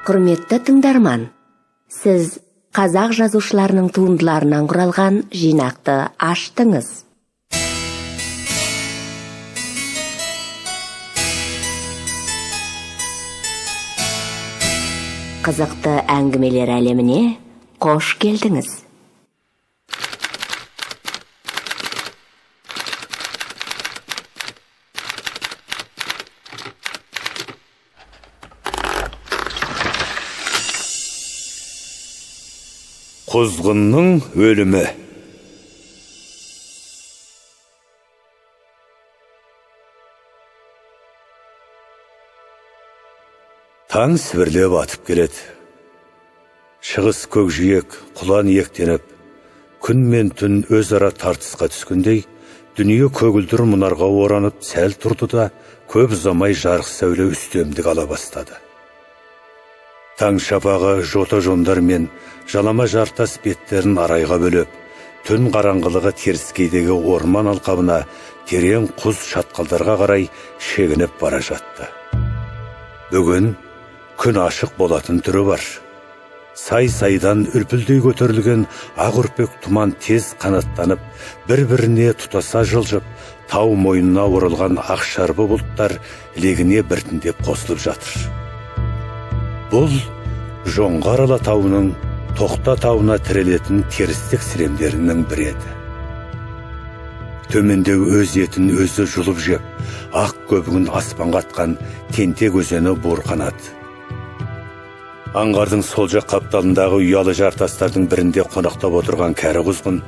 Құрметті тыңдарман, сіз қазақ жазушыларының туындыларынан құралған жинақты аштыңыз. Қызықты әңгімелер әлеміне қош келдіңіз. Құзғынның өлімі. Таң сібірлеп атып келеді. Шығыс көкжиек құлан иектеніп, күн мен түн өзара тартысқа түскендей, дүние көгілдір мұнарға оранып сәл тұрды да, көп ұзамай жарық сәуле үстемдік ала бастады. Таң шапағы жота жондар мен жалама жартас беттерін арайға бөліп, түн қараңғылығы теріскейдегі орман алқабына терең құз шатқалдарға қарай шегініп бара жатты. Бүгін күн ашық болатын түрі бар. Сай-сайдан үлпілдей көтерілген ақ үрпек тұман тез қанаттанып, бір-біріне тұтаса жылжып, тау мойнына оралған ақ шарбы бұлттар легіне біртіндеп қосылып жатыр. Бұл Жоңғар Алатауының Тоқта тауына тірелетін терістік сілемдерінің бірі еді. Төменде өз етін өзі жұлып жеп, ақ көбігін аспанға атқан Тентек өзені буырқанады. Аңғардың сол жақ қапталындағы ұялы жартастардың бірінде қонақтап отырған кәрі құзғын,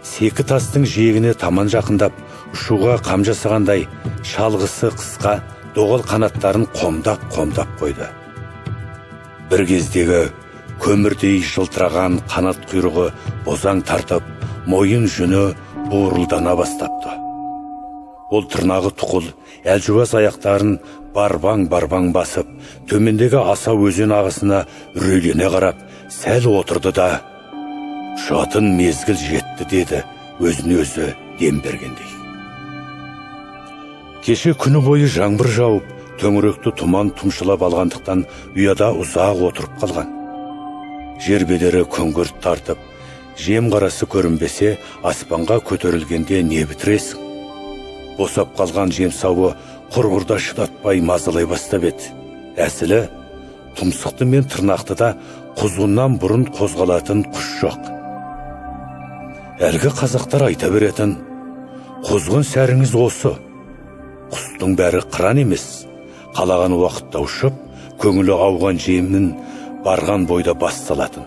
секі тастың жиегіне таман жақындап, ұшуға қам жасағандай шалғысы қысқа доғал қанаттарын қомдап-қомдап қойды. Бір кездегі көмірдей жылтыраған қанат құйрығы бозаң тартып, мойын жүні буырылдана бастапты. Ол тырнағы тұқыл, әлжуаз аяқтарын барбаң-барбаң басып, төмендегі аса өзен ағысына үрейлене қарап, сәл отырды да, ұшатын мезгіл жетті деді өзіне өзі дем бергендей. Кеше күні бойы жаңбыр жауып, төңіректі тұман тұмшылап алғандықтан ұяда ұзақ отырып қалған. Жер бедері күңгірт тартып, жем қарасы көрінбесе, аспанға көтерілгенде не бітіресің? Босап қалған жемсауы құрғырда шыдатпай мазалай бастап еді. Әсілі, тұмсықты мен тырнақты да құзғыннан бұрын қозғалатын құс жоқ. Әлгі қазақтар айта беретін, құзғын сәріңіз осы. Құстың бәрі қыран емес, қалаған уақытта ұшып, көңілі ауған жемін барған бойда бас салатын.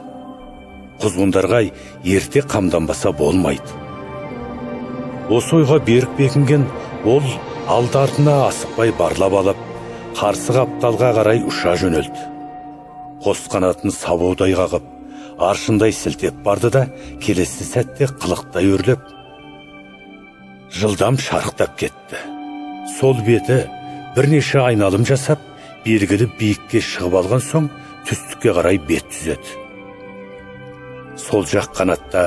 Құзғындарға ерте қамданбаса болмайды. Осы ойға берік бекінген ол алды артына асықпай барлап алып, қарсы қапталға қарай ұша жөнелді. Қос қанатын сабаудай қағып, аршындай сілтеп барды да, келесі сәтте қылықтай өрлеп, жылдам шарықтап кетті. Сол беті бірнеше айналым жасап, белгілі биікке шығып алған соң түстікке қарай бет түзеді. Сол жақ қанатта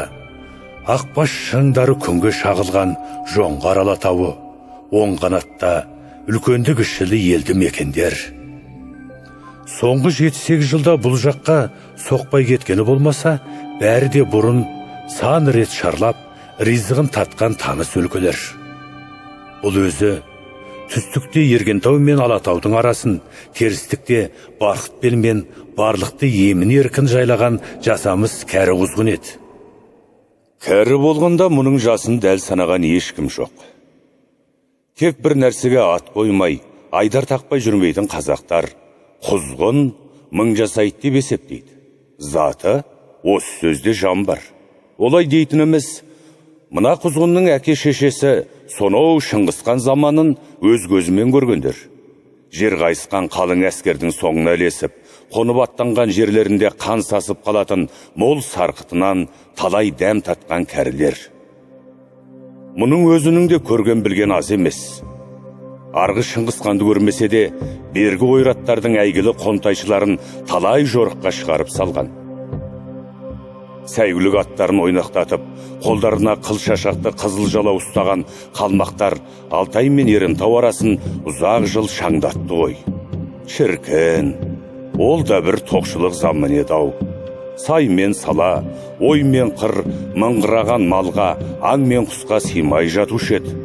ақбас шыңдары күнге шағылған Жоңғар Алатауы, оң қанатта үлкенді кішілі елді мекендер. Соңғы 7-8 жылда бұл жаққа соқпай кеткені болмаса, бәрі де бұрын сан рет шарлап, ризығын татқан таныс өлкелер. Бұл өзі түстікте Ергентау мен Алатаудың арасын, терістікте Барқытбел мен Барлықты емін еркін жайлаған жасамыс кәрі құзғын еді. Кәрі болғанда мұның жасын дәл санаған ешкім жоқ. Тек бір нәрсеге ат қоймай, айдар тақпай жүрмейтін қазақтар құзғын мың жасайды деп есептейді. Заты осы сөзде жан бар. Олай дейтініміз, мына құзғынның әке шешесі сонау Шыңғысхан заманын өз көзімен көргендер. Жер қайысқан қалың әскердің соңына ілесіп, қонып аттанған жерлерінде қан сасып қалатын мол сарқытынан талай дәм татқан кәрілер. Мұның өзінің де көрген білген аз емес. Арғы Шыңғысханды көрмесе де, бергі ойраттардың әйгілі қонтайшыларын талай жорыққа шығарып салған. Сәйгүлік аттарын ойнақтатып, қолдарына қыл шашақты қызыл жалау ұстаған қалмақтар Алтай мен Ерентау арасын ұзақ жыл шаңдатты ғой. Шіркін, Ол да бір тоқшылық заман еді-ау. Сай мен сала, ой мен қыр, мыңғыраған малға, аң мен құсқа сыймай жатушы еді.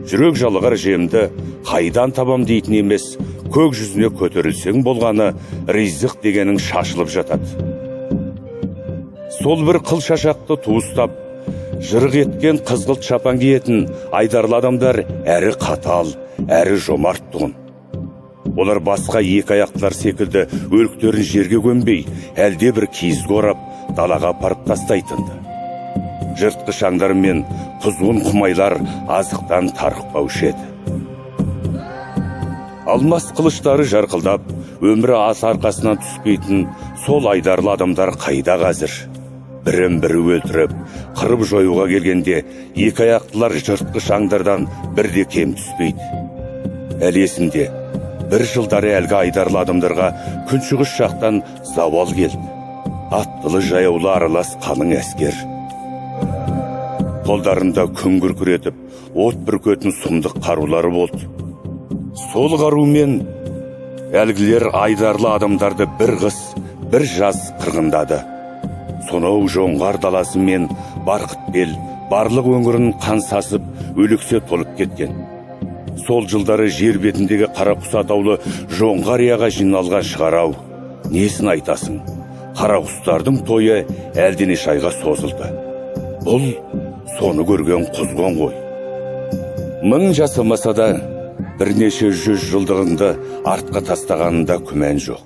Жүрек жалғар жемді қайдан табам дейтін емес, көк жүзіне көтерілсең болғаны ризық дегенің шашылып жатады. Сол бір қыл шашақты туыстап, жырық еткен қызғылт шапан киетін айдарлы адамдар әрі қатал, әрі жомарт тұғын. Олар басқа екі аяқтылар секілді өліктерін жерге көмбей, әлде бір киізге орап, далаға апарып тастайтынды. Жыртқыш аңдар мен құзғын құмайлар азықтан тарықпаушы еді. Алмас қылыштары жарқылдап, өмірі ат арқасынан түспейтін сол айдарлы адамдар қайда қазір? Бірін бірі өлтіріп, қырып жоюға келгенде екі аяқтылар жыртқыш аңдардан бірде кем түспейді. Әлі есімде, бір жылдары әлгі айдарлы адамдарға күншығыс жақтан зауал келді. Аттылы жаяулы аралас қалың әскер. Қолдарында күн күркіретіп, от бүркетін сұмдық қарулары болды. Сол қарумен әлгілер айдарлы адамдарды бір қыс, бір жаз қырғындады. Сонау Жоңғар даласы мен Барқытбел барлық өңірін қан сасып, өлексе толып кеткен. Сол жылдары жер бетіндегі қарақұс атаулы Жоңғарияға жиналған шығар-ау. Несін айтасың? Қарақұстардың тойы әлденеше айға созылды. Бұл соны көрген құзғын ғой. Мың жасамаса да бірнеше жүз жылдығыңды артқа тастағанында күмән жоқ.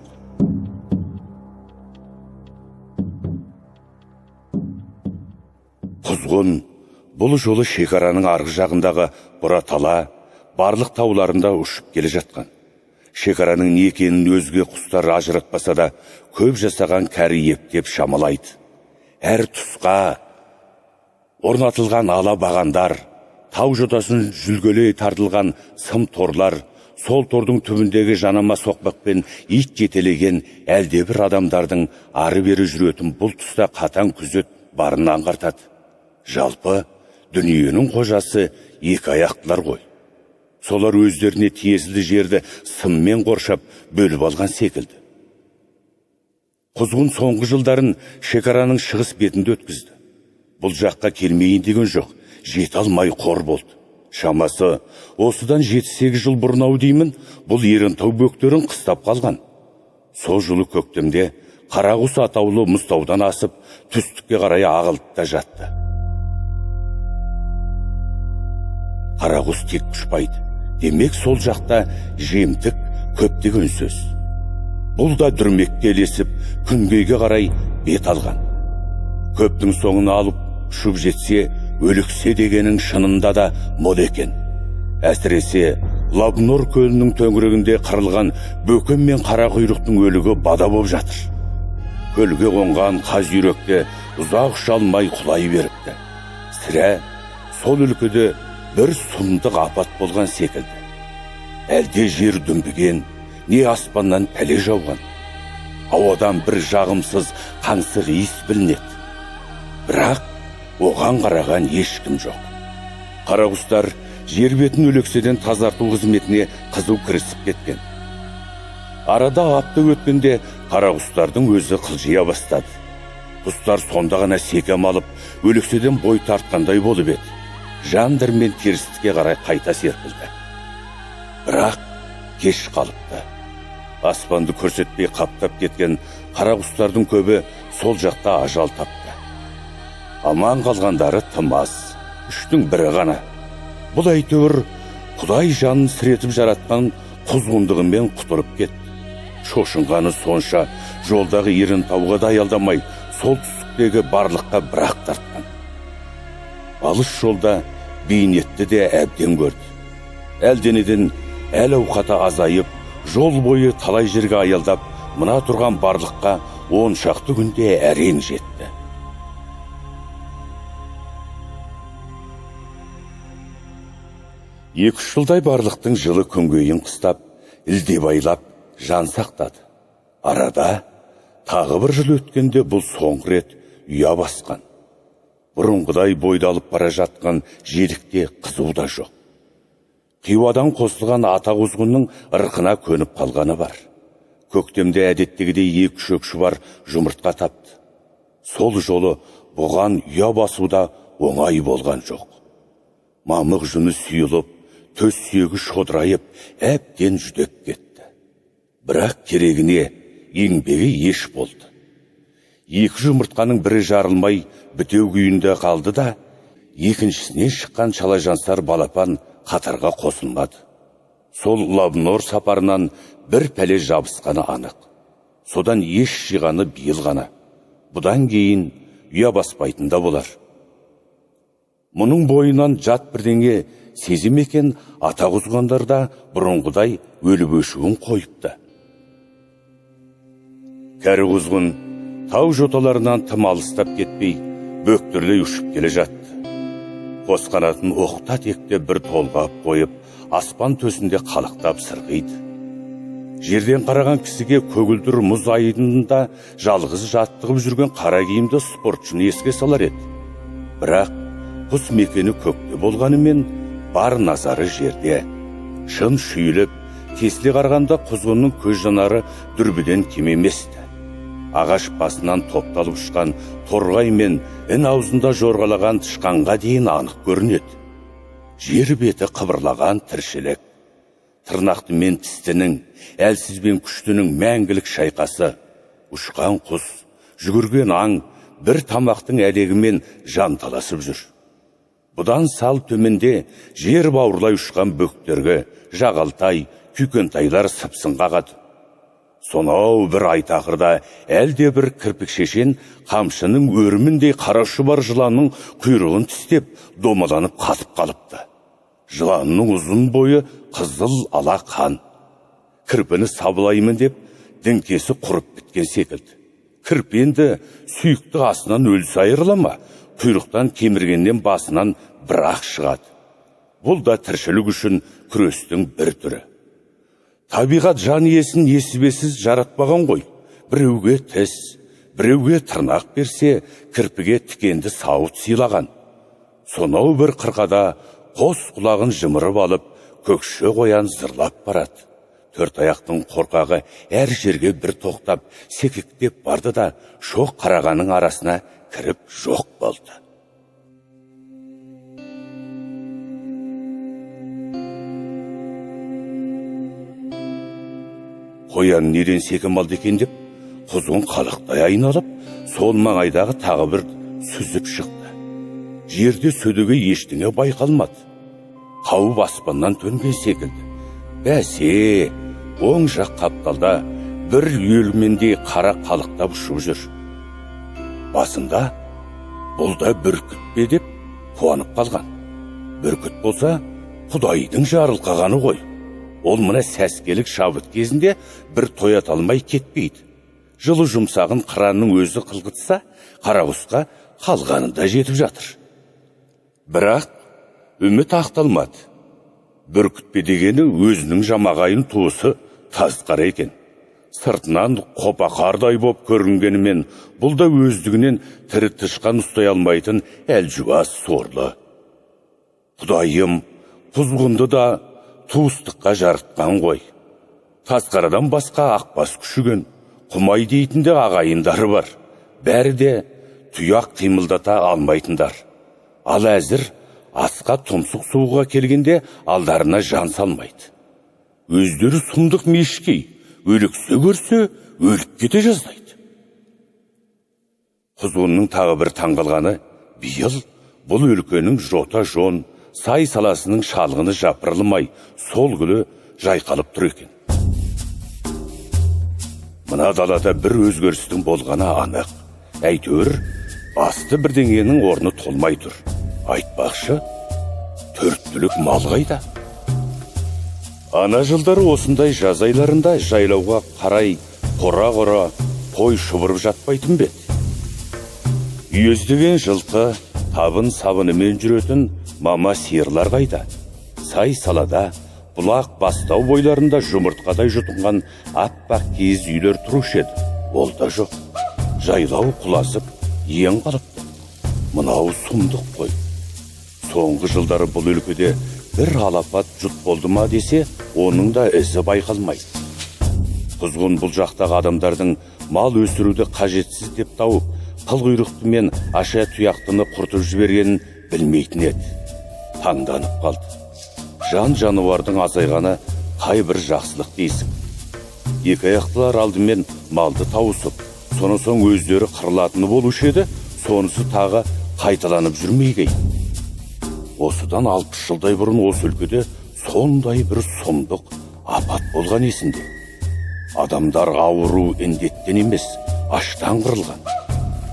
Құзғын бұл жолы шекараның арғы жағындағы Бұратала барлық тауларында ұшып келе жатқан. Шекараның не екенін өзге құстар ажыратпаса да, көп жасаған кәрі ептеп шамалайды. Әр тұсқа орнатылған ала бағандар, тау жотасын жүлгелей тартылған сым торлар, сол тордың түбіндегі жанама соқпақпен ит жетелеген әлдебір адамдардың ары-бері жүретін бұл тұста қатаң күзет барын аңғартады. Жалпы дүниенің қожасы екі аяқтылар ғой. Солар өздеріне тиесілі жерді сыммен қоршап бөліп алған секілді. Құзғын соңғы жылдарын шекараның шығыс бетінде өткізді. Бұл жаққа келмейін деген жоқ, жете алмай қор болды. Шамасы осыдан 7-8 жыл бұрын ау деймін, бұл Ерентау бөктерін қыстап қалған. Сол жылы көктемде Қарақұс атаулы мұзтаудан асып, түстікке қарай ағылып та жатты. Қарақұс тек ұшпайды. Демек сол жақта жемтік көп деген сөз. Бұл да дүрмекке ілесіп, күнгейге қарай бет алған. Көптің соңын алып ұшып жетсе, өлексе дегенің шынында да мол екен. Әсіресе Лабнор көлінің төңірегінде қырылған бөкен мен қара құйрықтың өлігі бада боп жатыр. Көлге қонған қаз үйректе ұзақ ұша алмай құлай беріпті. Сірә, сол өлкеде бір сұмдық апат болған секілді. Әлде жер дүмпіген, не аспаннан пәле жауған. Ауадан бір жағымсыз қаңсық иіс білінеді. Бірақ оған қараған ешкім жоқ. Қарақұстар жер бетін өлекседен тазарту қызметіне қызу кірісіп кеткен. Арада апта өткенде қарақұстардың өзі қылжия бастады. Құстар сонда ғана секем алып, өлекседен бой тартқандай болып еді. Жан дәрмен терістікке қарай қайта серпілді. Бірақ кеш қалыпты. Аспанды көрсетпей қаптап кеткен қарақұстардың көбі сол жақта ажал тапты. Аман қалғандары тым аз, үштің бірі ғана. Бұл әйтеуір Құдай жанын сіретіп жаратқан құзғындығымен құтырып кетті. Шошынғаны сонша жолдағы Ерентауға да аялдамай, солтүстіктегі барлыққа бірақ тартқан. Алыс жолда бейнетті де әбден көрді. Әлденеден әл ауқаты азайып, жол бойы талай жерге аялдап, мына тұрған барлыққа 10 шақты күнде әрең жетті. Екі-үш жылдай барлықтың жылы күнгейін қыстап, ілдебайлап, жан сақтады. Арада тағы бір жыл өткенде бұл соңғы рет ұя басқан. Бұрынғыдай бойды алып бара жатқан желікте қызу да жоқ. Қиуадан қосылған ата құзғынның ырқына көніп қалғаны бар. Көктемде әдеттегідей екі шөкші бар жұмыртқа тапты. Сол жолы бұған ұя басу да оңай болған жоқ. Мамық жүні сүйіліп, төс сүйегі шодырайып, әбден жүдеп кетті. Бірақ керегіне еңбегі еш болды. Екі жұмыртқаның бірі жарылмай бітеу күйінде қалды да, екіншісінен шыққан шалажансар балапан қатарға қосылмады. Сол Лобнор сапарынан бір пәле жабысқаны анық. Содан еш жиғаны биыл ғана. Бұдан кейін ұя баспайтын да болар. Мұның бойынан жат бірдеңе сезім екен, ата құзғандар да бұрынғыдай өліп өшуін қойыпты. Кәрі құзғын тау жоталарынан тым алыстап кетпей, бөктерлей ұшып келе жатты. Қос қанатын оқта-текте бір толғап қойып, аспан төсінде қалықтап сырғиды. Жерден қараған кісіге көгілдір мұз айдынында жалғыз жаттығып жүрген қара киімді спортшыны еске салар еді. Бірақ құс мекені көкте болғанымен бар назары жерде. Шын шүйіліп, тесіле қарағанда құзғынның көз жанары дүрбіден кем емес-ті. Ағаш басынан топталып ұшқан торғай мен ін аузында жорғалаған тышқанға дейін анық көрінеді. Жер беті қыбырлаған тіршілік. Тырнақты мен тістінің, әлсіз бен күштінің мәңгілік шайқасы. Ұшқан құс, жүгірген аң бір тамақтың әлегімен жанталасып жүр. Бұдан сал төменде жер бауырлай ұшқан бөктерге жағалтай, күйкентайлар сыпсын қағады. Сонау бір айтақырда әлде бір кірпік шешен қамшының өріміндей қара шұбар жыланның құйрығын тістеп, домаланып қатып қалыпты. Жыланның ұзын бойы қызыл ала қан. Кірпіні сабылаймын деп діңкесі құрып біткен секілді. Кірпі енді сүйікті асынан өлсе айырыла ма, құйрықтан кеміргеннен басынан бірақ шығады. Бұл да тіршілік үшін күрестің бір түрі. Табиғат жан иесін несібесіз жаратпаған ғой. Біреуге тіс, біреуге тырнақ берсе, кірпіге тікенді сауыт сыйлаған. Сонау бір қырқада қос құлағын жымырып алып, көкше қоян зырлап барады. Төрт аяқтың қорқағы әр жерге бір тоқтап, секектеп барды да, шоқ қарағаның арасына кіріп жоқ болды. Қоян неден секем алды екен деп, құзғын қалықтай айналып, сол маңайдағы тағы бір сүзіп шықты. Жерде сөдеге ештеңе байқалмады. Қауіп аспаннан төнген секілді. Бәсе, оң жақ қапталда бір үйелмендей қара қалықтап ұшып жүр. Басында бұл да бүркіт пе деп қуанып қалған. Бүркіт болса, Құдайдың жарылқағаны ғой. Ол мына сәскелік шабыт кезінде бір тоят алмай кетпейді. Жылы жұмсағын қыранның өзі қылғытса, қарақұсқа қалғанында жетіп жатыр. Бірақ үміт ақталмады. Бүркіт пе дегені өзінің жамағайын туысы тазқара екен. Сыртынан қопақардай боп көрінгенімен, бұл да өздігінен тірі тышқан ұстай алмайтын әлжуаз сорлы. Құдайым, құзғынды да туыстыққа жарытқан ғой. Тазқарадан басқа ақбас күшіген, құмай дейтін де ағайындары бар. Бәрі де тұяқ қимылдата алмайтындар. Ал әзір асқа тұмсық суға келгенде алдарына жан салмайды. Өздері сұмдық мешкей, өліксе көрсе өліп кете жаздайды. Құзғынның тағы бір таңғалғаны, биыл бұл өлкенің жота жон, сай саласының шалғыны жапырылмай, сол күлі жайқалып тұр екен. Мына далада бір өзгерістің болғаны анық. Әйтеуір басты бірдеңенің орны толмай тұр. Айтпақшы, төрт түлік мал қайда? Ана жылдары осындай жаз айларында жайлауға қарай қора-қора қой шұбырып жатпайтын бе еді? Үйездеген жылқы, табын сабынымен жүретін мама сиырлар қайда? Сай салада, бұлақ бастау бойларында жұмыртқадай жұтынған аппақ киіз үйлер тұрушы еді. Ол да жоқ. Жайлау құласып, ең қалыпты. Мынау сұмдық қой. Соңғы жылдары бұл өлкеде бір алапат жұт болды ма десе, оның да ізі байқалмайды. Құзғын бұл жақтағы адамдардың мал өсіруді қажетсіз деп тауып, қыл құйрықты мен аша тұяқтыны құртып жібергенін білмейтін еді. Таңданып қалды. Жан жануардың азайғаны қай бір жақсылық дейсің. Екі аяқтылар алдымен малды тауысып, сонан соң өздері қырылатыны болушы еді, сонысы тағы қайталанып жүрмейгей. Осыдан 60 жылдай бұрын осы өлкеде сондай бір сұмдық апат болған есінде. Адамдар ауру індеттен емес, аштан қырылған.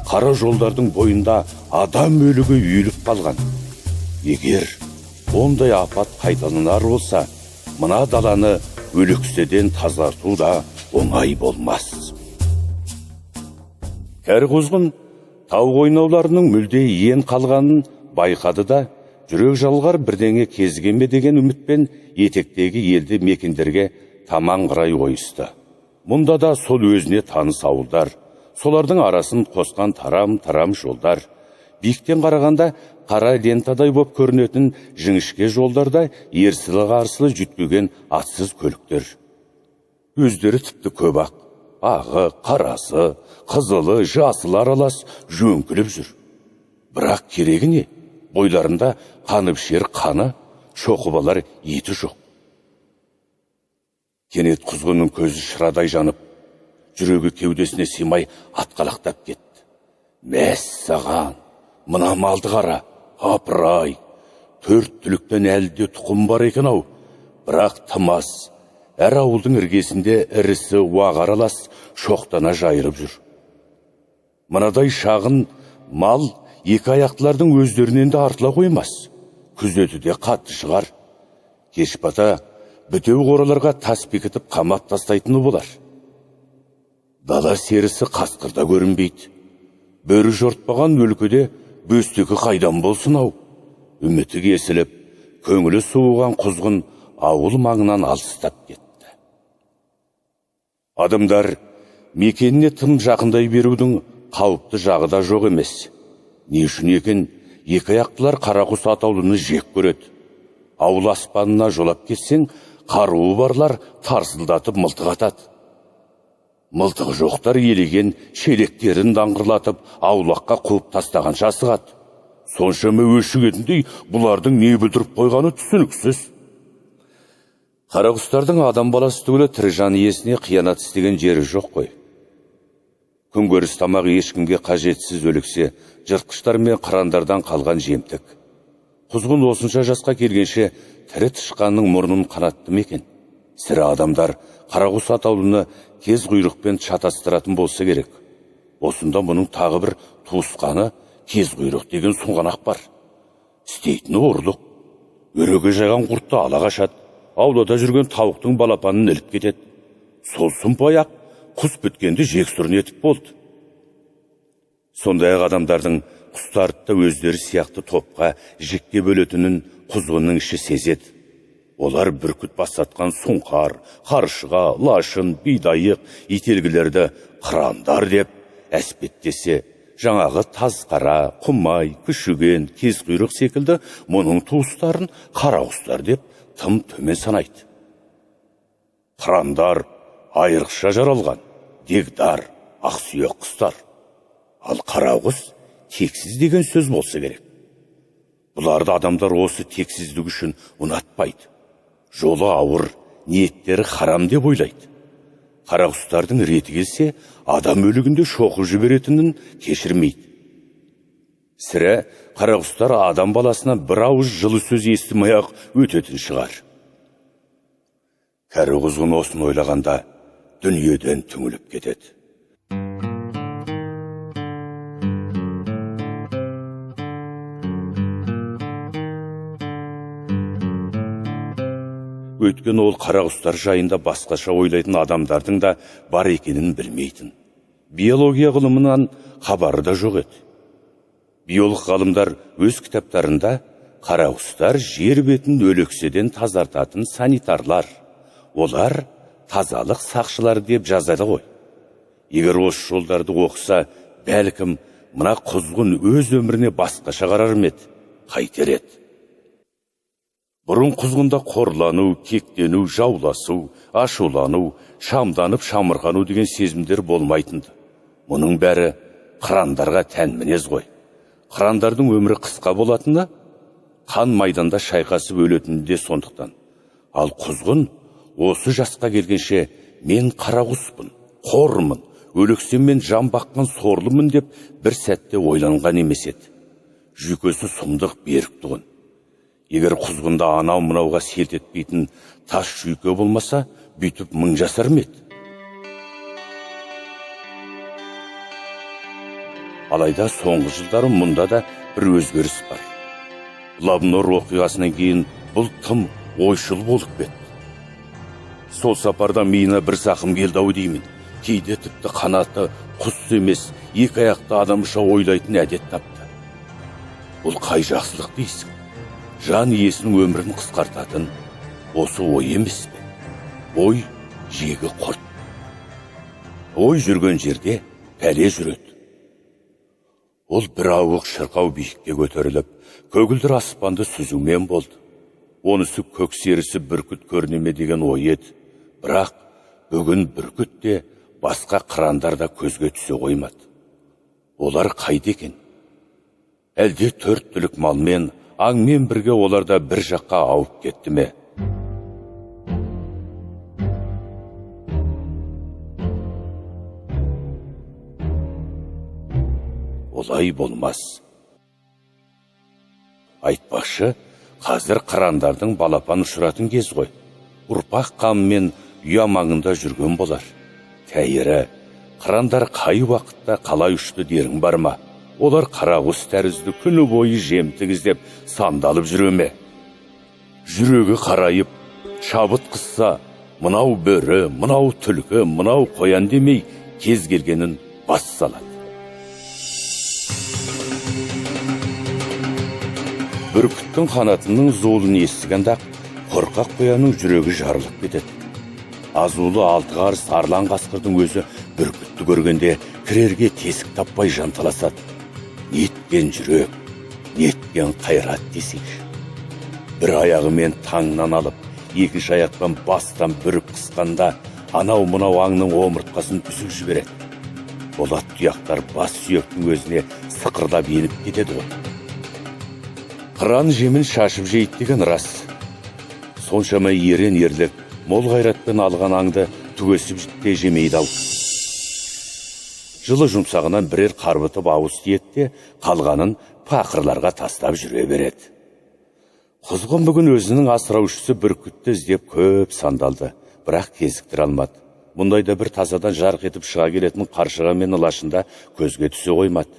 Қара жолдардың бойында адам өлігі үйіліп қалған. Егер ондай апат қайталанар болса, мына даланы өлікседен тазарту да оңай болмас. Кәрі құзғын тау қойнауларының мүлде иен қалғанын байқады да, жүрек жалғар бірдеңе кезіге ме деген үмітпен етектегі елді мекендерге таман қарай ойысты. Мұнда да сол өзіне таныс ауылдар, солардың арасын қосқан тарам-тарам жолдар. Биіктен қарағанда қара лентадай боп көрінетін жіңішке жолдарда ерсілі-қарсылы жүйткіген атсыз көліктер. Өздері тіпті көп ақ, ағы, қарасы, қызылы, жасылы аралас жөңкіліп жүр. Бірақ керегі не? Бойларында қанып ішер қаны, шоқып алар еті жоқ. Кенет құзғынның көзі шырадай жанып, жүрегі кеудесіне сыймай атқалақтап кетті. Мәссаған, мына малды қара, апырай, 4 түліктен әлі де тұқым бар екен ау, бірақ тымас. Әр ауылдың іргесінде ірісі уақ аралас шоқтана жайылып жүр. Мынадай шағын мал екі аяқтылардың өздерінен де артыла қоймас. Күзеті де қатты шығар. Кеш бата бітеу қораларға тас бекітіп қамап тастайтыны болар. Дала серісі қасқырда көрінбейді. Бөрі жортпаған өлкеде бөстекі қайдан болсын ау. Үміті кесіліп, көңілі суыған құзғын ауыл маңынан алыстап кетті. Адамдар мекеніне тым жақындай берудің қауіпті жағы да жоқ емес. Не үшін екен, екі аяқтылар қарақұс атаулыны жек көреді. Ауыл аспанына жолап кетсең, қаруы барлар тарсылдатып мылтық атады. Мылтығы жоқтар елеген шелектерін даңғырлатып аулаққа қуып тастағанша асығады. Соншама өшігетіндей бұлардың не бүлдіріп қойғаны түсініксіз. Қарақұстардың адам баласы түгілі тірі жан иесіне қиянат істеген жері жоқ қой. Күнкөріс тамағы ешкімге қажетсіз өлексе, жыртқыштар мен қырандардан қалған жемтік. Құзғын осынша жасқа келгенше тірі тышқанның мұрнын қанатты ма екен? Сірә адамдар қарақұс атаулыны кез құйрықпен шатастыратын болса керек. Осында мұның тағы бір туысқаны кез құйрық деген сұңғанақ бар. Істейтіні ұрлық. Өреге жайған құртты ала қашады. Аулада жүрген тауықтың балапанын іліп кетеді. Сол сұмпай-ақ құс біткенді жексұрын етіп болды. Сондай-ақ адамдардың құстарды да өздері сияқты топқа жікке бөлетінін құзғынның іші сезеді. Олар бүркіт бастатқан сұңқар, қаршыға, лашын, бидайық, ителгілерді қырандар деп әспеттесе, жаңағы тазқара, құмай, күшіген, кезқұйрық секілді мұның туыстарын қарақұстар деп тым төмен санайды. Қырандар айрықша жаралған, дегдар, ақсүйек құстар. Ал қарақұс тексіз деген сөз болса керек. Бұларды адамдар осы тексіздік үшін ұнатпайды. Жолы ауыр, ниеттері харам деп ойлайды. Қарақұстардың реті келсе, адам өлігінде шоқып жіберетінін кешірмейді. Сірә, қарақұстар адам баласына бір ауыз жылы сөз естімей-ақ өтетін шығар. Кәрі құзғын осыны ойлағанда дүниеден түңіліп кетеді. Өйткені ол қарақұстар жайында басқаша ойлайтын адамдардың да бар екенін білмейтін. Биология ғылымынан хабары да жоқ еді. Биолог ғалымдар өз кітаптарында қарақұстар жер бетін өлекседен тазартатын санитарлар, олар тазалық сақшылары деп жазады ғой. Егер осы жолдарды оқыса, бәлкім мына құзғын өз өміріне басқаша қарар ма еді, қайтер еді. Бұрын құзғында қорлану, кектену, жауласу, ашулану, шамданып шамырқану деген сезімдер болмайтынды. Мұның бәрі қырандарға тән мінез ғой. Қырандардың өмірі қысқа болатыны, қан майданда шайқасып өлетіні де сондықтан. Ал құзғын осы жасқа келгенше мен қара құспын, қормын, өлексеммен жан баққан сорлымын деп бір сәтте ойланған емес еді. Жүйкесі сұмдық берік тұғын. Егер құзғында анау-мынауға селт етпейтін тас жүйке болмаса, бүйтіп мың жасар ма еді? Алайда соңғы жылдары мұнда да бір өзгеріс бар. Лобнор оқиғасынан кейін бұл тым ойшыл болып кетті. Сол сапарда миына бір зақым келді ау деймін. Кейде тіпті қанаты құс емес, екі аяқты адамша ойлайтын әдет тапты. Бұл қай жақсылық дейсің? Жан иесінің өмірін қысқартатын осы ой емес пе? Ой жегі құрт. Ой жүрген жерде пәле жүреді. Ол бір ауық шырқау биікке көтеріліп, көгілдір аспанды сүзумен болды. Онысы көк серісі бүркіт көріне ме деген ой еді. Бірақ бүгін бүркіт те басқа қырандар да көзге түсе қоймады. Олар қайда екен? Әлде төрт түлік малмен, аңмен бірге олар да бір жаққа ауып кетті ме? Олай болмас. Айтпақшы, қазір қырандардың балапан ұшыратын кез ғой. Ұрпақ қамымен ұя маңында жүрген болар. Тәйірі, қырандар қай уақытта қалай ұшты дерің бар ма? Олар қарақұс тәрізді күні бойы жемтік іздеп сандалып жүре ме? Жүрегі қарайып, шабыт қысса, мынау бөрі, мынау түлкі, мынау қоян демей кез келгенін бас салады. Бүркіттің қанатының зуылын естігенде-ақ қорқақ қоянның жүрегі жарылып кетеді. Азулы алты қарыс арлан қасқырдың өзі бүркітті көргенде кірерге тесік таппай жанталасады. Неткен жүрек, неткен қайрат десеңші. Бір аяғымен таңнан алып, екінші аяқпен бастан бүріп қысқанда анау-мынау аңның омыртқасын үзіп жібереді. Болат тұяқтар бас сүйектің өзіне сықырлап еніп кетеді ғой. Қыран жемін шашып жейді деген рас. Соншама ерен ерлік, мол қайратпен алған аңды түгесіп те жемейді ау. Жылы жұмсағынан бірер қарбытып ауыз тиеді де, қалғанын пақырларға тастап жүре береді. Құзғын бүгін өзінің асыраушысы бүркітті іздеп көп сандалды, бірақ кезіктіре алмады. Мұндайда бір тазадан жарқ етіп шыға келетін қаршыға мен лашында көзге түсе қоймады.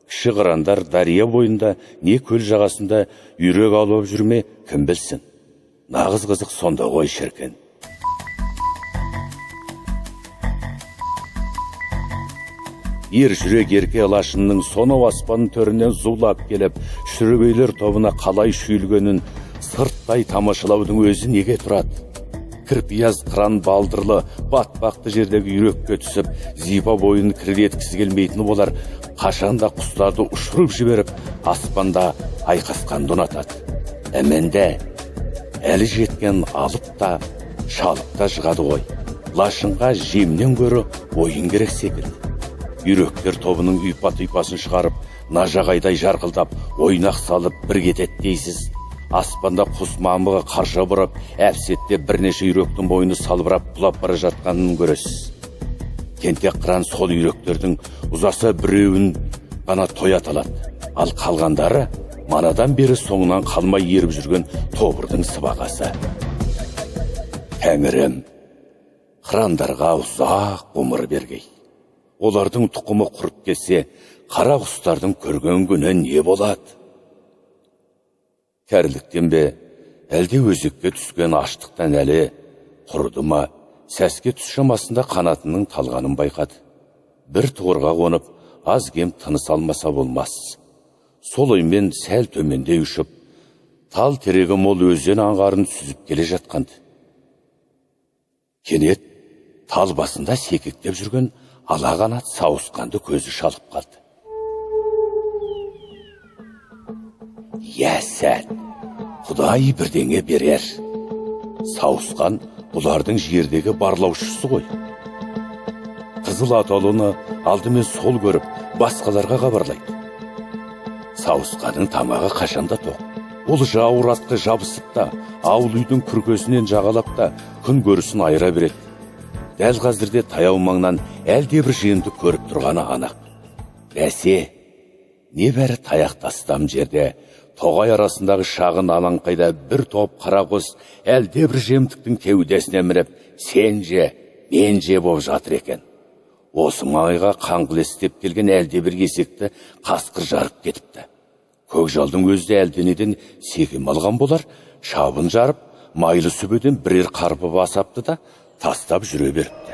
Кіші қырандар дария бойында не көл жағасында үйрек аулап жүрме, кім білсін. Нағыз қызық сонда ғой шіркін. Ер жүрек ерке лашынның сонау аспанның төрінен зулап келіп, шүрегейлер тобына қалай шүйілгенін сырттай тамашалаудың өзі неге тұрады? Кірпияз қыран балдырлы, батпақты жердегі үйрекке түсіп, зипа бойын кірлеткісі келмейтіні болар, қашанда құстарды ұшырып жіберіп, аспанда айқасқанды ұнатады. Әменде, әлі жеткен алып та, шалып та жығады ғой. Лашынға жемнен гөрі ойын керек секілді. Үйректер тобының ұйпа-тұйпасын шығарып, нажағайдай жарқылдап, ойнақ салып бір кетеді дейсіз. Аспанда құс мамығы қарша бұрап, әпсетте бірнеше үйректің бойыны салбырап құлап бара жатқанын көресіз. Тентек қыран сол үйректердің ұзаса біреуін ғана тоят алады. Ал қалғандары манадан бері соңынан қалмай еріп жүрген тобырдың сыбағасы. Тәңірім, қырандарға ұзақ ғұмыр бергей. Олардың тұқымы құрып кетсе, қара құстардың көрген күні не болады? Кәріліктен бе, әлде өзекке түскен аштықтан әлі құрыды ма, сәске түс шамасында қанатының талғанын байқады. Бір тұғырға қонып, аз кем тыныс алмаса болмас. Сол оймен сәл төмендей ұшып, тал терегі мол өзен аңғарын сүзіп келе жатқанды. Кенет тал басында секектеп жүрген ала қанат сауысқанды көзі шалып қалды. Иә сәт, Құдай бірдеңе берер. Сауысқан бұлардың жердегі барлаушысы ғой. Қызыл атаулыны алдымен сол көріп, басқаларға хабарлайды. Сауысқанның тамағы қашанда тоқ. Ол жауыр атқа жабысып та, ауыл үйдің күркесінен жағалап та күн көрісін айыра береді. Дәл қазірде таяу маңнан әлдебір жиынды көріп тұрғаны анық. Бәсе, небәрі таяқ тастам жерде, тоғай арасындағы шағын алаңқайда бір топ қарақұс әлдебір жемтіктің кеудесіне мініп, сен же, мен же боп жатыр екен. Осы маңайға қаңғылес келген әлдебір есекті қасқыр жарып кетіпті. Көкжалдың өзі де әлденеден секем алған болар, шабын жарып, майлы сүбеден бірер қарпы басапты да тастап жүре беріпті.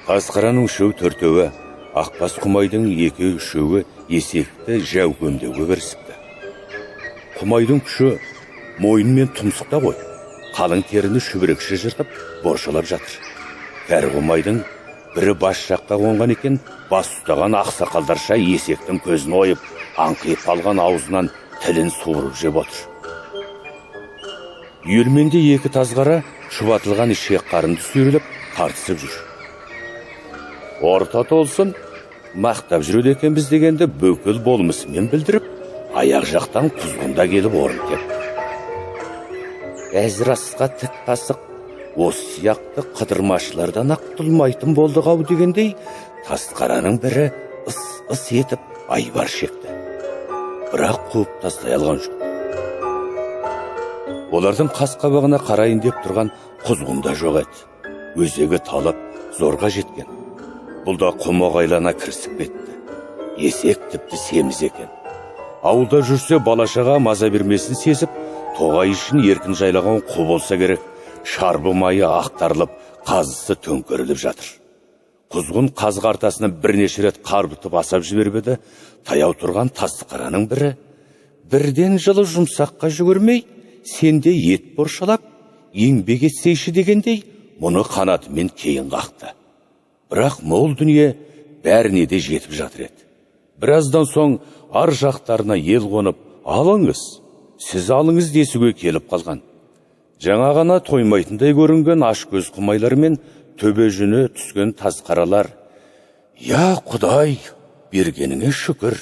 Қасқараның үшеу төртеуі, ақбас құмайдың екі үшеуі есекті жәукемдеуге кірісіпті. Құмайдың күші мойын мен тұмсықта ғой. Қалың теріні шүберекше жыртып, боршалап жатыр. Кәрі құмайдың бірі бас жаққа қонған екен, бас ұстаған ақсақалдарша есектің көзін ойып, аңқиып қалған аузынан тілін суырып жеп отыр. Үйелменде екі тазғара шұбатылған ішек қарынды сүйреліп, тартысып жүр. Орта толсын, мақтап жүреді екенбіз дегенді бүкіл болмысымен білдіріп, аяқ жақтан құзғында келіп орын тепті. Әзір асқа тік қасық, осы сияқты қыдырмашылардан ақ құтылмайтын болдық ау дегендей, тасқараның бірі ыс-ыс етіп айбар шекті. Бірақ қуып тастай алған жоқ. Олардың қас қабағына қарайын деп тұрған құзғын да жоқ еді. Өзегі талып, зорға жеткен. Бұл да құмағайлана кірісіп кетті. Есек тіпті семіз екен. Ауылда жүрсе бала-шаға маза бермесін сезіп, тоғай ішін еркін жайлаған қу болса керек, шарбы майы ақтарылып, қазысы төңкеріліп жатыр. Құзғын қазы қартасына бірнеше рет қарбытып асап жіберіп еді, таяу тұрған тасқараның бірі бірден жылы жұмсаққа жүгірмей, сенде ет боршалап, еңбек етсейші дегендей, мұны қанатымен кейін қақты. Бірақ мол дүние бәріне де жетіп жатыр еді. Біраздан соң ар жақтарына ел қонып, алыңыз, сіз алыңыз десуге келіп қалған. Жаңа ғана тоймайтындай көрінген ашкөз құмайлар мен төбе жүні түскен тасқаралар, «Я, Құдай, бергеніңе шүкір!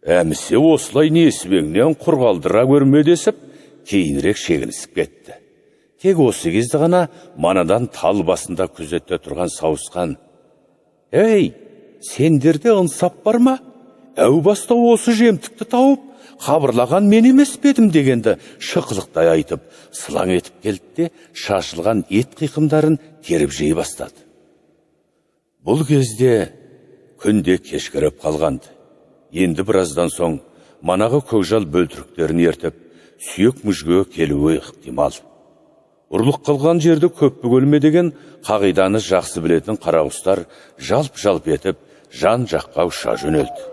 Әмісе осылай несібеңнен құр қалдыра көрме» десіп, кейінірек шегінісіп кетті. Тек осы кезде ғана манадан тал басында күзетте тұрған сауысқан, «Ей, сендерде ынсап бар ма? Әу баста осы жемтікті тауып, хабарлаған мен емес пе едім» дегенді шықылықтай айтып, сылаң етіп келді де, шашылған ет қиқымдарын теріп жей бастады. Бұл кезде күн де кешкіріп қалғанды. Енді біраздан соң манағы көкжал бөлтіріктерін ертіп, сүйек мүжге келуі ықтимал. Ұрлық қылған жерді көп бөгелме деген қағиданы жақсы білетін қарақұстар жалп-жалп етіп, жан жаққа ұша жөнелді.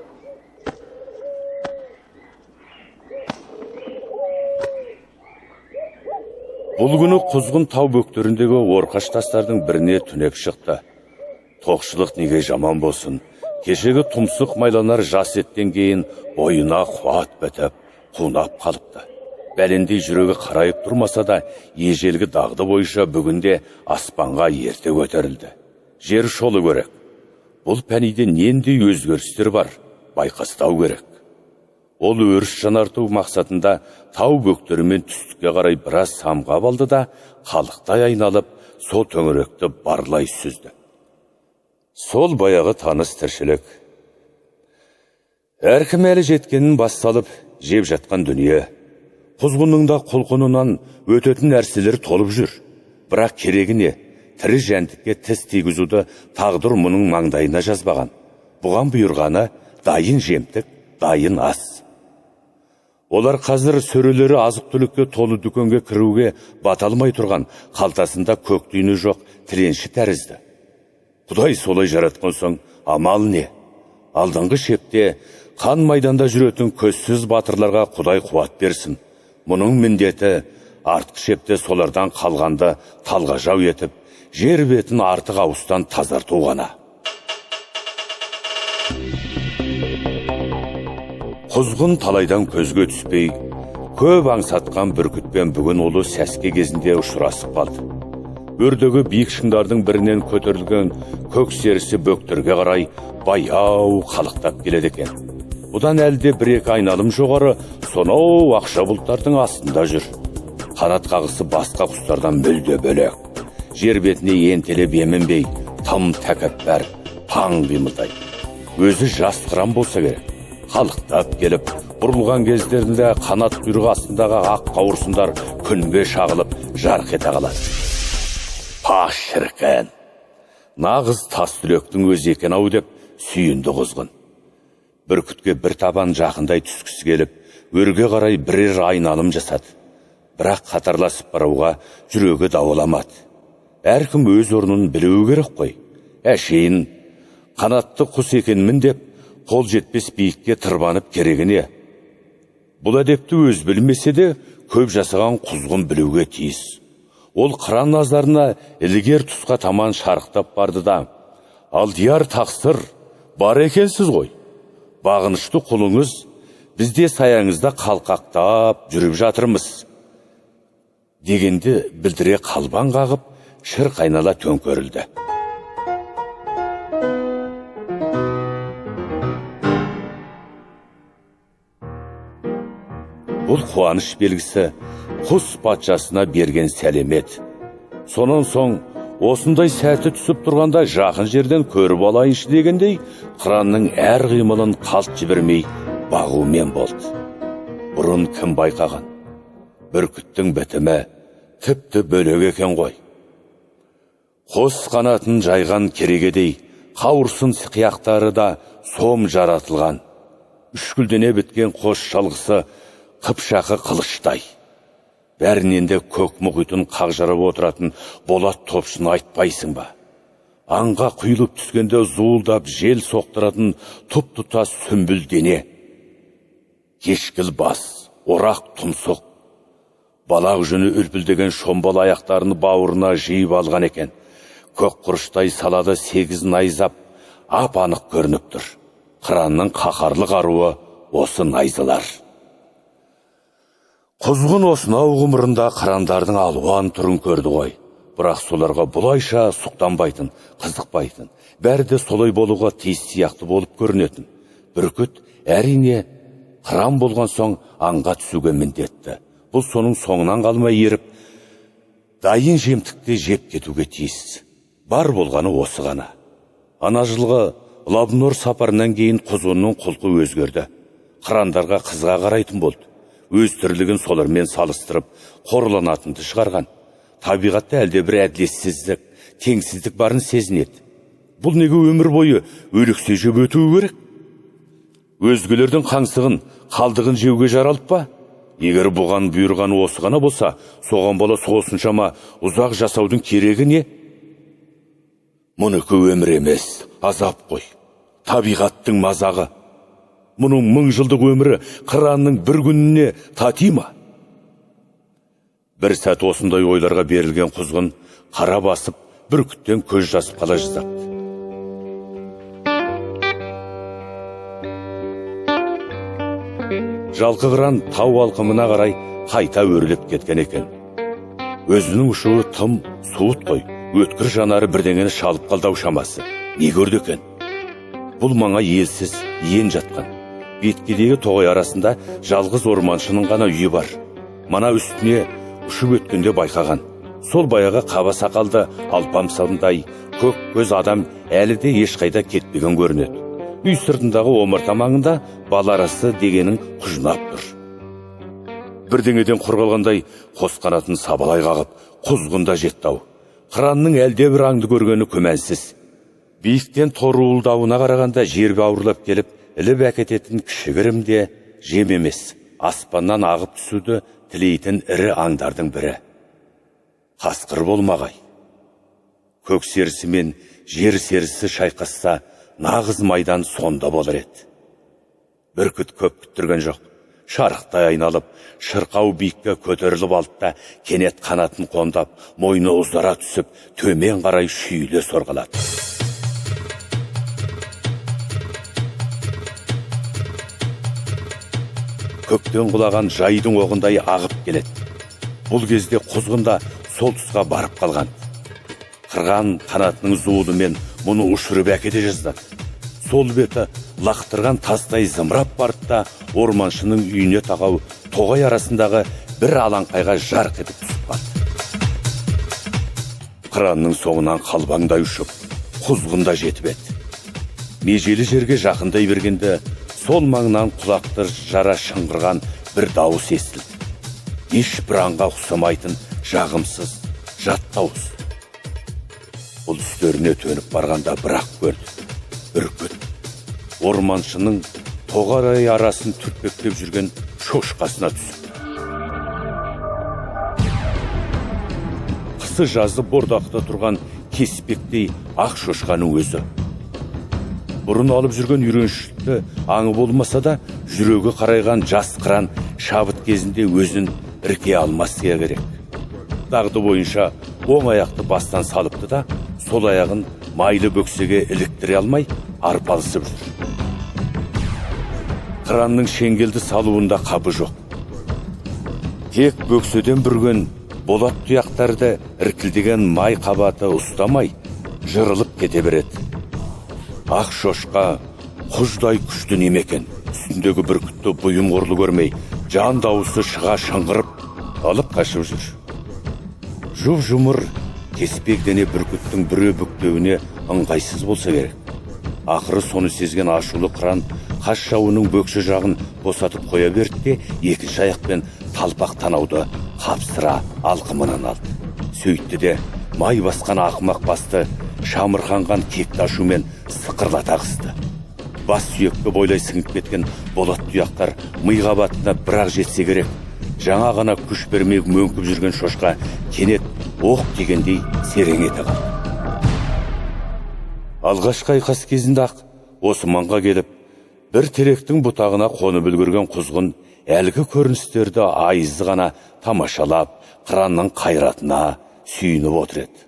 Бұл күні құзғын тау бөктеріндегі орқаш тастардың біріне түнеп шықты. Тоқшылық неге жаман болсын, кешегі тұмсық майланар жас еттен кейін бойына қуат бітіп, қунап қалыпты. Бәлендей жүрегі қарайып тұрмаса да, ежелгі дағды бойынша бүгінде аспанға ерте көтерілді. Жер шолы керек. Бұл пәниде нендей өзгерістер бар, байқастау керек. Ол өріс жанарту мақсатында тау бөктерімен түстікке қарай біраз самғап алды да, қалықтай айналып, сол төңіректі барлай сүзді. Сол баяғы таныс тіршілік. Әркім әлі жеткенін бас салып, жеп жатқан дүние. Құзғынның да құлқынынан өтетін нәрселер толып жүр. Бірақ керегі не? Тірі жәндікке тіс тигізуді тағдыр мұның маңдайына жазбаған. Бұған бұйырғаны дайын жемтік, дайын ас. Олар қазір сөрелері азық-түлікке толы дүкенге кіруге бата алмай тұрған, қалтасында көк тиыны жоқ тіленші тәрізді. Құдай солай жаратқан соң амал не? Алдыңғы шепте қан майданда жүретін көзсіз батырларға Құдай қуат берсін. Мұның міндеті артқы шепте солардан қалғанды талғажау етіп, жер бетін артық ауыстан тазарту ғана. Құзғын талайдан көзге түспей, көп аңсатқан бүркітпен бүгін ұлы сәске кезінде ұшырасып қалды. Өрдегі биік шыңдардың бірінен көтерілген көк серісі бөктерге қарай баяу қалықтап келеді екен. Бұдан әлде бір-екі айналым жоғары сонау ақша бұлттардың астында жүр. Қанат қағысы басқа құстардан мүлде бөлек. Жер бетіне ентелеп емінбей, тым тәкаппар, паң қимылдайды. Өзі жас қыран болса керек. Қалықтап келіп, бұрылған кездерінде қанат құйрығы астындағы ақ қауырсындар күнге шағылып жарқ ете қалады. Па шіркін! Нағыз тас түлектің өзі екен ау деп сүйінді құзғын. Бүркітке бір табан жақындай түскісі келіп, өрге қарай бірер айналым жасады. Бірақ қатарласып баруға жүрегі дауаламады. Әркім өз орнын білуі керек қой. Әшейін қанатты құс екенмін деп қол жетпес биікке тырбанып керегіне. Бұл әдепті өз білмесе де көп жасаған құзғын білуге тиіс. Ол қыран назарына ілгер тұсқа таман шарықтап барды да, «Алдияр тақсыр, бар екенсіз ғой. Бағынышты құлыңыз, бізде саяңызда қалқақтап жүріп жатырмыз» дегенді білдіре қалбаң қағып, шырқ айнала төңкерілді. Бұл қуаныш белгісі құс патшасына берген сәлемет. Сонан соң осындай сәті түсіп тұрғанда жақын жерден көріп алайыншы дегендей, қыранның әр қимылын қалт жібермей бағумен болды. Бұрын кім байқаған? Бүркіттің бітімі тіпті бөлек екен ғой. Қос қанатын жайған керегедей, қауырсын қияқтары да сом жаратылған. Үшкілдене біткен қос шалғысы қыпшақы қылыштай. Бәрінен де көк мұхитын қақ жарып отыратын болат топшыны айтпайсың ба? Аңға құйылып түскенде зуылдап жел соқтыратын тұп-тұтас сүмбіл дене. Кешкіл бас, орақ тұмсық. Балақ жүні үлпілдеген шомбал аяқтарын бауырына жиып алған екен. Көк құрыштай салады 8 найзап ап-анық көрініп тұр. Қыранның қаһарлы қаруы осы найзалар. Құзғын осынау ғұмырында қырандардың алуан түрін көрді ғой. Бірақ соларға бұлайша сұқтанбайтын, қызықпайтын, бәрі де солай болуға тиіс сияқты болып көрінетін. Бүркіт әрине қыран болған соң аңға түсуге міндетті. Бұл соның соңынан қалмай еріп, дайын жемтікте жеп кетуге тиіс. Бар болғаны осы ғана. Ана жылғы Лабнор сапарынан кейін құзғынның құлқы өзгерді. Қырандарға қызға қарайтын болды. Өз тірлігін солармен салыстырып, қорланатынды шығарған. Табиғатта әлде бір әділетсіздік, теңсіздік барын сезінеді. Бұл неге өмір бойы өлексе жеп өтуі керек? Өзгелердің қаңсығын, қалдығын жеуге жаралып па? Егер бұған бұйырғаны осы ғана болса, соған бола осыншама ұзақ жасаудың керегі не? Мұныкі өмір емес, азап қой. Табиғаттың мазағы. Мұның 1000 жылдық өмірі қыранның бір күніне тати ма? Бір сәт осындай ойларға берілген құзғын қара басып, бүркіттен көз жазып қала жаздапты. Жалқы қыран тау алқымына қарай қайта өрлеп кеткен екен. Өзінің ұшуы тым суыт қой, өткір жанары бірдеңені шалып қалды ау шамасы. Не көрді екен? Бұл маңа елсіз ен жатқан. Беткедегі тоғай арасында жалғыз орманшының ғана үйі бар. Мана үстіне ұшып өткенде байқаған. Сол баяғы қаба сақалды алпамсандай көк көз адам әлі де ешқайда кетпеген көрінеді. Үй сыртындағы омарта маңында бал арасы дегенің құжынап тұр. Бірдеңеден қорғалғандай қос қанатын сабалай қағып, құзғын да жетті ау. Қыранның әлде бір аңды көргені күмәнсіз. Биіктен торуылдауына қарағанда жер бауырлап келіп, іліп әкететін кішігірім де жем емес, аспаннан ағып түсуді тілейтін ірі аңдардың бірі. Қасқыр болмағай. Көк серісі мен жер серісі шайқасса, нағыз майдан сонда болар еді. Бүркіт көп күттірген жоқ. Шарықтай айналып, шырқау биікке көтеріліп алды да, кенет қанатын қомдап, мойны ұзара түсіп, төмен қарай шүйіле сорғалады. Көктен құлаған жайдың оғындай ағып келеді. Бұл кезде құзғын да сол тұсқа барып қалған. Қырған қанатының зуылымен мұны ұшырып әкете жаздады. Сол беті лақтырған тастай зымырап барды да орманшының үйіне тақау тоғай арасындағы бір алаңқайға жарқ етіп түсіп қалды. Қыранның соңынан қалбаңдай ұшып, құзғын да жетіп еді. Межелі жерге жақындай бергенде сол маңнан құлақты жара шыңғырған бір дауыс естілді. Ешбір аңға ұқсамайтын жағымсыз, жат дауыс. Бұл үстеріне төніп барғанда бірақ көрді. Бүркіт. Орманшының тоғай арасын түртпектеп жүрген шошқасына түсіп. Қысы жазы бордақта тұрған кеспектей ақ шошқаның өзі. Бұрын алып жүрген үйреншікті аңы болмаса да, жүрегі қарайған жас қыран шабыт кезінде өзін ірке алмас керек. Дағды бойынша оң аяқты бастан салыпты да, сол аяғын майлы бөксеге іліктіре алмай арпалысып жүр. Қыранның шеңгелді салуында қабы жоқ. Тек бөкседен бүрген болат тұяқтарды іркілдеген май қабаты ұстамай, жырылып кете береді. Ақ шошқа құждай күшті неме екен. Үстіндегі бүркітті бұйым құрлы көрмей, жан дауысы шыға шыңғырып, алып қашып жүр. Жұп-жұмыр кеспек дене бүркіттің біреу бүктеуіне ыңғайсыз болса керек. Ақыры соны сезген ашулы қыран қас жауының бөксе жағын босатып қоя берді де, екінші аяқпен талпақ танауды қапсыра алқымынан алды. Сөйтті де май басқан ақымақ басты шамырқанған кекті ашумен сықырлата қысты. Бас сүйекке бойлай сіңіп кеткен болат тұяқтар ми қабатына бірақ жетсе керек. Жаңа ғана күш бермей мөңкіп жүрген шошқа кенет оқ дегендей серең ете қалды. Алғашқы айқас кезінде ақ осы маңға келіп, бір теректің бұтағына қонып үлгерген құзғын әлгі көріністерді айызы ғана тамашалап, қыранның қайратына сүйініп отыр еді.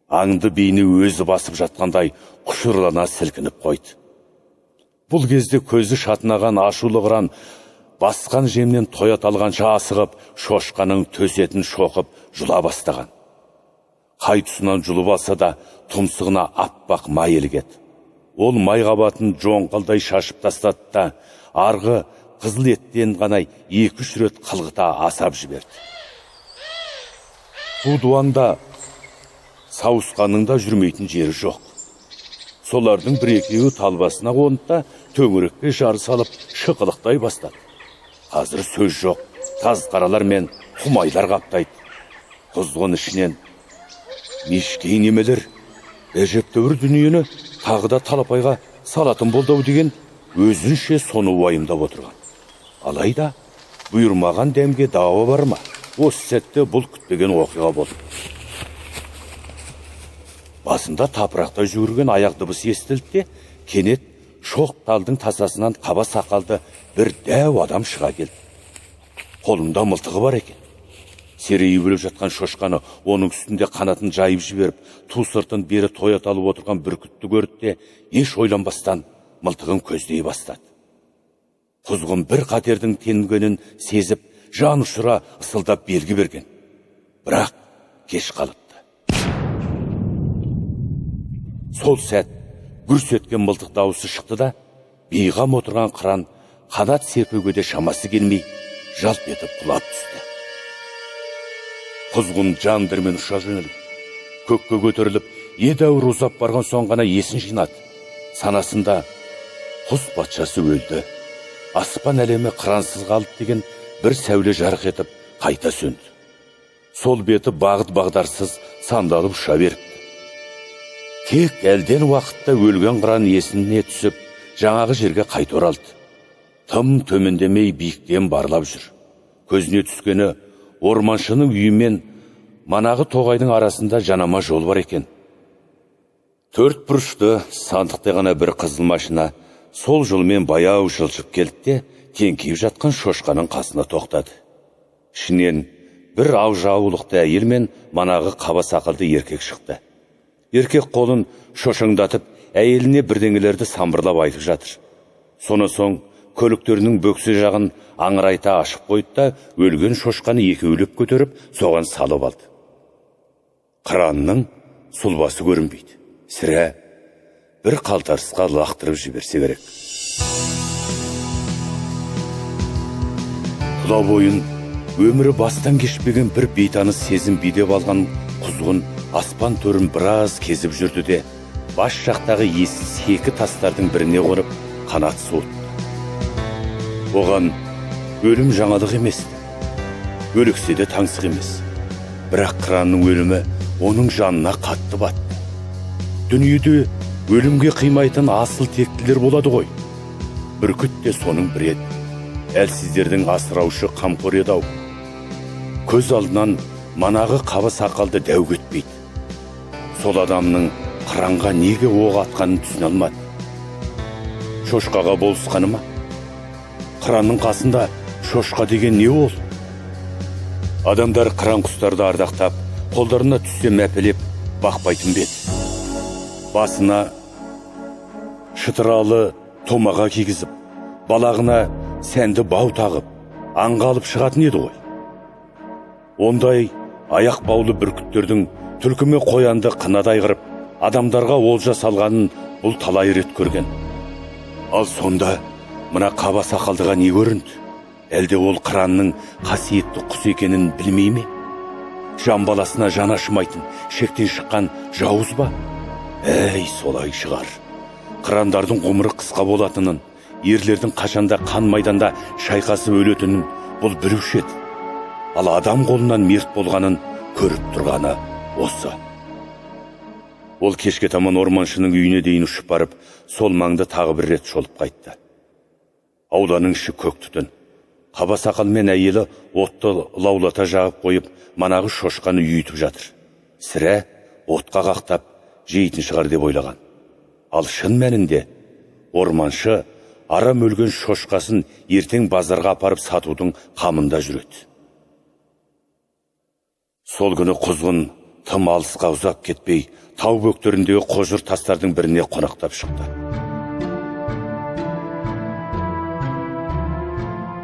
Аңды бейне өзі басып жатқандай құшырлана сілкініп қойды. Бұл кезде көзі шатынаған ашулы қыран басқан жемнен тоят алғанша асығып, шошқаның төсетін шоқып жұла бастаған. Қай тұсынан жұлып алса да тұмсығына аппақ май ілігеді. Ол май қабатын жоңқалдай шашып тастады да, арғы қызыл еттен ғана 2-3 рет қылғыта асап жіберді. Қудуанда сауысқанның да жүрмейтін жері жоқ. Солардың бір-екеуі талбасына қонды да төңірекке жар салып шықылықтай бастады. Қазір сөз жоқ, тазқаралар мен құмайлар қаптайды. Құзғын ішінен мешкей немелер әжептәуір дүниені тағы да талапайға салатын болды-ау деген өзінше соны уайымдап отырған. Алайда бұйырмаған дәмге дауа бар ма? Осы сәтте бұл күтпеген оқиға болды. Басында тапырақта жүгірген аяқ дыбысы естілді де, кенет шоқ талдың тасасынан қаба сақалды бір дәу адам шыға келді. Қолында мылтығы бар екен. Серейіп өліп жатқан шошқаны оның үстінде қанатын жайып жіберіп, ту сыртын бері тоят алып отырған бүркітті көрді де, еш ойланбастан мылтығын көздей бастады. Құзғын бір қатердің тенгенін сезіп, жан ұшыра ысылдап белгі берген. Бірақ кеш қалыпты. Сол сәт гүрс еткен мылтық дауысы шықты да, бейғам отырған қыран қанат серпуге де шамасы келмей, жалп етіп құлап түсті. Құзғын жан дірмен ұша жөнеліп, көкке көтеріліп, едәуір ұзап барған соң ғана есін жинады. Санасында құс патшасы өлді, аспан әлемі қырансыз қалды деген бір сәуле жарқ етіп қайта сөнді. Сол беті бағыт бағдарсыз сандалып ұша беріпті. Тек әлден уақытта өлген қыран есіне түсіп, жаңағы жерге қайта оралды. Тым төмендемей биіктен барлап жүр. Көзіне түскені орманшының үйі мен манағы тоғайдың арасында жанама жол бар екен. Төрт бұрышты сандықтай ғана бір қызыл машина сол жолмен баяу жылжып келді де, теңкиіп жатқан шошқаның қасына тоқтады. Ішінен бір аужаулықты әйел мен манағы қаба сақалды еркек шықты. Еркек қолын шошаңдатып, әйеліне бірдеңелерді самбырлап айтып жатыр. Сонан соң көліктерінің бөксе жағын аңырайта ашып қойды да, өлген шошқаны екеулеп көтеріп, соған салып алды. Қыранның сұлбасы көрінбейді. Сірә, бір қалтарысқа лақтырып жіберсе керек. Тұла бойын өмірі бастан кешпеген бір бейтаныс сезім бидеп алған құзғын аспан төрін біраз кезіп жүрді де, бас жақтағы ессіз екі тастардың біріне қонып, қанат суытты. Оған өлім жаңалық емес, өліксе де таңсық емес. Бірақ қыранның өлімі оның жанына қатты батты. Дүниеде өлімге қимайтын асыл тектілер болады ғой. Бүркіт те соның бірі еді. Әлсіздердің асыраушы қамқор еді-ау. Көз алдынан манағы қаба сақалды дәу кетпейді. Сол адамның қыранға неге оқ атқанын түсіне алмады. Шошқаға болысқаны ма? Қыранның қасында шошқа деген не ол? Адамдар қыран құстарды ардақтап, қолдарына түссе мәпелеп бақпайтын бет. Басына шытыралы томаға кигізіп, балағына сәнді бау тағып, аңға алып шығатын еді ғой. Ондай аяқ баулы бүркіттердің түлкі мен қоянды қынадай қырып, адамдарға олжа салғанын бұл талай рет көрген. Ал сонда мына қаба сақалдыға не көрінді? Әлде ол қыранның қасиетті құс екенін білмей ме? Жан баласына жан ашымайтын, шектен шыққан жауыз ба? Әй, солай шығар. Қырандардың ғұмыры қысқа болатынын, ерлердің қашанда қан майданда шайқасып өлетінін бұл білуші еді. Ал адам қолынан мерт болғанын көріп тұрғаны осы. Ол кешке таман орманшының үйіне дейін ұшып барып, сол маңды тағы бір рет шолып қайтты. Ауланың іші көк түтін. Қаба сақал мен әйелі отты лаулата жағып қойып, манағы шошқаны үйітіп жатыр. Сірә, отқа қақтап жейтін шығар деп ойлаған. Ал шын мәнінде орманшы арам өлген шошқасын ертең базарға апарып сатудың қамында жүреді. Сол күні құзғын тым алысқа ұзап кетпей, тау бөктеріндегі қожыр тастардың біріне қонақтап шықты.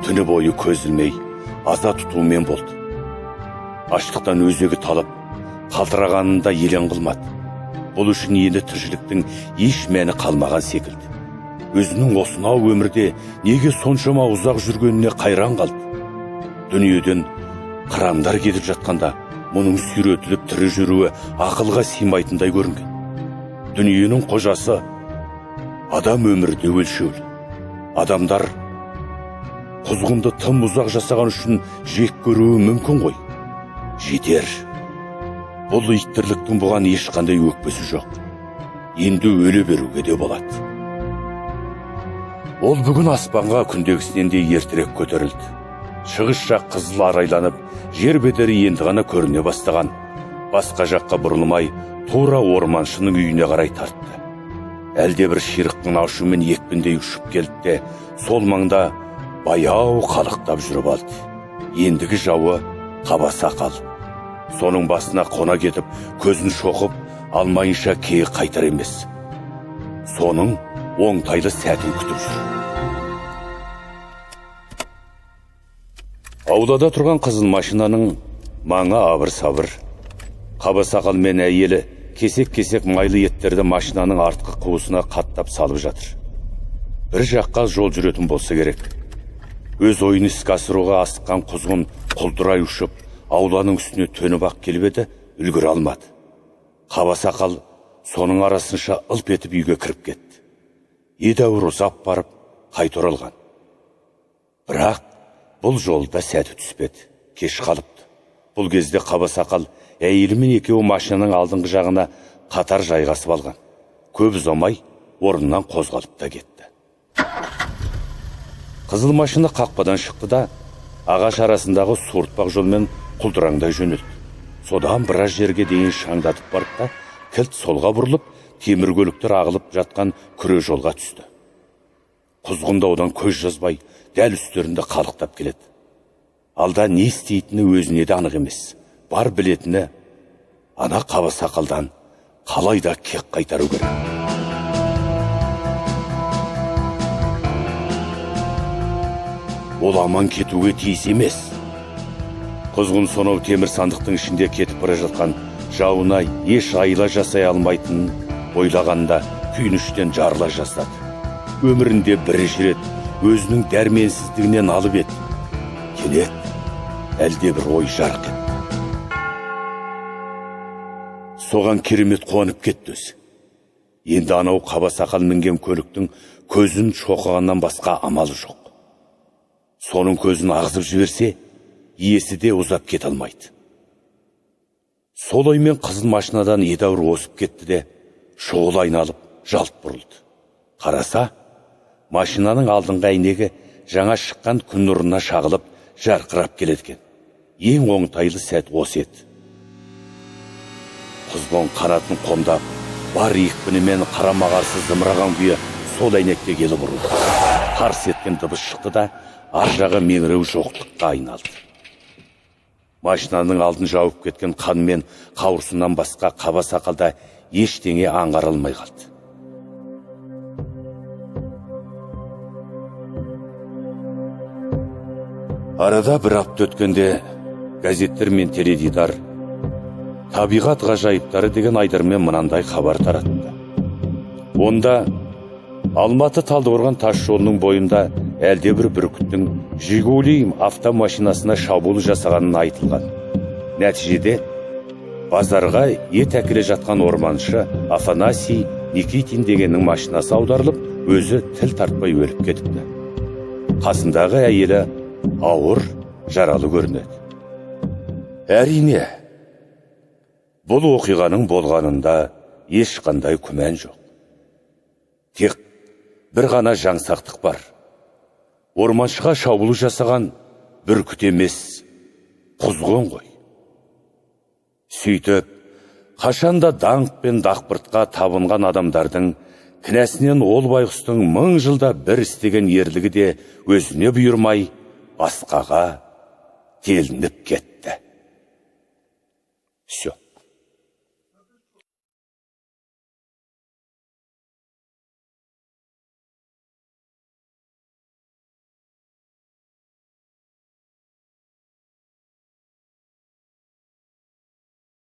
Түні бойы көз ілмей, аза тұтумен болды. Аштықтан өзегі талып, қалтырағанында елең қылмады. Бұл үшін енді тіршіліктің еш мәні қалмаған секілді. Өзінің осынау өмірде неге соншама ұзақ жүргеніне қайран қалды. Дүниеден қырандар кетіп жатқанда, мұның сүйретіліп тірі жүруі ақылға сыймайтындай көрінген. Дүниенің қожасы адам өмірі де өлшеулі. Адамдар құзғынды тым ұзақ жасаған үшін жек көруі мүмкін ғой. Жетер. Бұл иттірліктің бұған ешқандай өкпесі жоқ. Енді өле беруге де болады. Ол бүгін аспанға күндегісінен де ертерек көтерілді. Шығыс жақ қызыл арайланып, жер бедері енді ғана көріне бастаған. Басқа жаққа бұрылмай, тура орманшының үйіне қарай тартты. Әлде бір ширықтың ашумен екпіндей ұшып келді де, сол маңда баяу қалықтап жүріп алды. Ендігі жауы қаба сақал. Соның басына қона кетіп, көзін шоқып, алмайынша кегі қайтар емес. Соның оңтайлы сәтін күтіп жүр. Аулада тұрған қызыл машинаның маңы абыр-сабыр. Қаба сақал мен әйелі кесек-кесек майлы еттерді машинаның артқы қуысына қаттап салып жатыр. Бір жаққа жол жүретін болса керек. Өз ойын іске асыруға асыққан құзғын құлдырай ұшып, ауланың үстіне төніп ақ келіп еді, үлгере алмады. Қаба сақал соның арасынша ылп етіп үйге кіріп кетті. Едәуір ұзап барып, қайта оралған. Бірақ бұл жолда сәті түспеді, кеш қалыпты. Бұл кезде қаба сақал әйелімен екеуі машинаның алдыңғы жағына қатар жайғасып алған. Көп ұзамай орнынан қозғалып та кетті. Қызыл машина қақпадан шықты да, ағаш арасындағы суыртпақ жолмен құлдыраңдай жөнелді. Содан біраз жерге дейін шаңдатып барып та, кілт солға бұрылып, темір көліктер ағылып жатқан күре жолға түсті. Құзғын да одан көз жазбай, дәл үстерінде қалықтап келеді. Алда не істейтіні өзіне де анық емес. Бар білетіні ана қаба сақалдан қалай да кек қайтару керек. Ол аман кетуге тиіс емес. Құзғын сонау темір сандықтың ішінде кетіп бара жатқан жауына еш айла жасай алмайтынын ойлағанда күйініштен жарыла жаздады. Өмірінде бірінші рет өзінің дәрменсіздігінен алып еді. Кенет әлде бір ой жарқ етті. Соған керемет қуанып кетті өзі. Енді анау қаба сақал мінген көліктің көзін шоқығаннан басқа амалы жоқ. Соның көзін ағызып жіберсе, иесі де ұзап кете алмайды. Сол оймен қызыл машинадан едәуір озып кетті де, шұғыл айналып жалт бұрылды. Қараса, машинаның алдыңғы әйнегі жаңа шыққан күн нұрына шағылып, жарқырап келеді екен. Ең оңтайлы сәт осы еді. Құзғын қанатын қомдап, бар екпінімен қарама-қарсы зымыраған күйі сол әйнекке келіп ұрылды. Тарс еткен дыбыс шықты да, ар жағы меңіреу жоқтыққа айналды. Машинаның алдын жауып кеткен қан мен қауырсыннан басқа қаба сақалда ештеңе аңғарылмай қалды. Арада бір апта өткенде газеттер мен теледидар табиғат ғажайыптары деген айдармен мынандай хабар таратты. Онда Алматы Талдықорған тас жолының бойында әлде бір бүркіттің Жигули автомашинасына шабуыл жасағанын айтылған. Нәтижеде базарға ет әкеле жатқан орманшы Афанасий Никитин дегеннің машинасы аударылып, өзі тіл тартпай өліп кетіпті. Қасындағы әйелі ауыр жаралы көрінеді. Әрине, бұл оқиғаның болғанында ешқандай күмән жоқ. Тек бір ғана жаңсақтық бар. Орманшыға шабуыл жасаған бүркіт емес, құзғын ғой. Сөйтіп, қашанда даңқ пен дақпыртқа табынған адамдардың кінәсінен ол байғұстың 1000 жылда бір істеген ерлігі де өзіне бұйырмай, басқаға телініп кетті. Все.